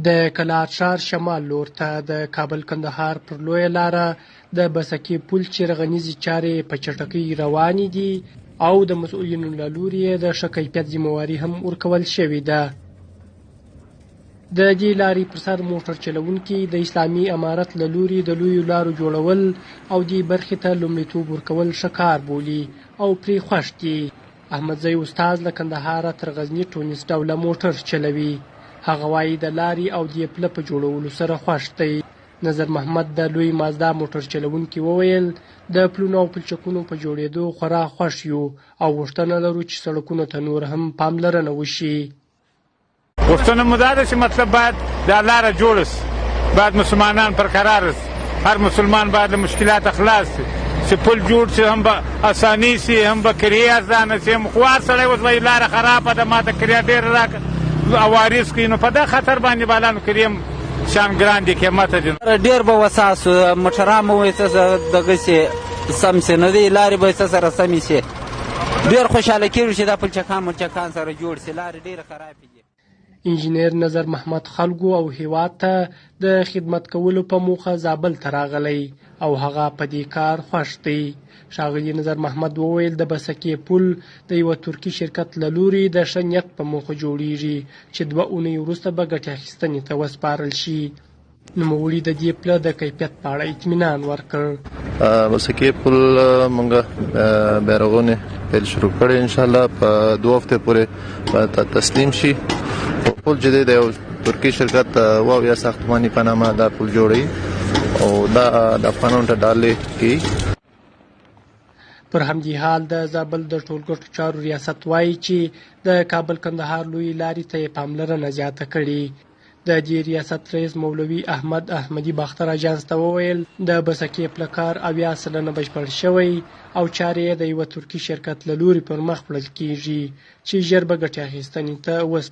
د کلات ښار شمال لور ته د کابل کندهار پر لویه لاره د بسکې پل چې رغنیزې چارې په چټکۍ روانې دي او د مسؤلینو له لوري یې د ښه کیفیت ذمه هم ورکول شوې ده. د دې لارې پر سر موټر چلوونکي د اسلامي امارت له لوري د لویو لارو جوړول او دې برخې ته لومړیتوب ورکول ښه کار بولي او پرې خوښ دي. احمدزی استاد له کندهاره تر غزني ټونس ډوله موټر چلوي. هغه وايي د لارې او دې پله په جوړولو سره خوښ دی. نظر محمد د لوی مازدا موټر چلوونکي وویل، د پلونو او پلچکونو په جوړېدو خورا خوښ یو او غوښتنه لرو چې سړکونو ته نور هم پاملرنه وشي. غوښتنه مو دا ده چې مطلب باید دا لاره جوړه شي، باید مسلمانان پر قرار شي، هر مسلمان باید له مشکلاته خلاص شي، چې پل جوړ شي هم به اساني شي، هم به کریه ارزانه شي، هم خو هر سړی اوس وایي لاره خرابه ده، ماته کریه ډېره راکړه، عوارض کوي، نو په دا خطر باندې بالانو کریه هم شان ګران دي، قیمته دي. ډېر به وسا سو، موټران مو وایي څه دغسې سم سي نه دی، لارې به څه سره سمې سي. ډېر خوشحاله کېږو چې دا پلچکان ملچکان سره جوړ سي، لارې ډېرې خرابې دي. انجنیر نظر محمد خلکو او هیواد ته د خدمت کولو په موخه زابل ته راغلی او هغه په دې کار خوښ دی. ښاغلي نظر محمد وویل، د بسکې پل د یوه ترکي شرکت له لوري د ښه نیت په موخه جوړیږي چې 2 اونۍ وروسته به ګټې اخیستنې ته وسپارل شي. نوموړي د دې پله د کیفیت په اړه اطمینان ورکړ. بسکې پل مونږ بیارغونې پیل شروع کړی، ان شاء الله په 2 هفتې پورې به تسلیم شي. پل چې دی د یو ترکي شرکت واویا ساختماني په نامه دا پل جوړوي او دا د افغانانو ته ډالۍ کوي. پر همدې حال د زابل د ټولګټو چارو ریاست وایي چې د کابل کندهار لویې لارې ته یې پاملرنه زیاته کړې. د دې ریاست رئیس مولوي احمد احمدي باختر اژانس ته وویل، د بسکې پله کار 70% بشپړ شوی او چارې یې د یوه ترکي شرکت له لوري پر مخ وړل کېږي چې ژر به ګټې اخیستنې ته وسپارل.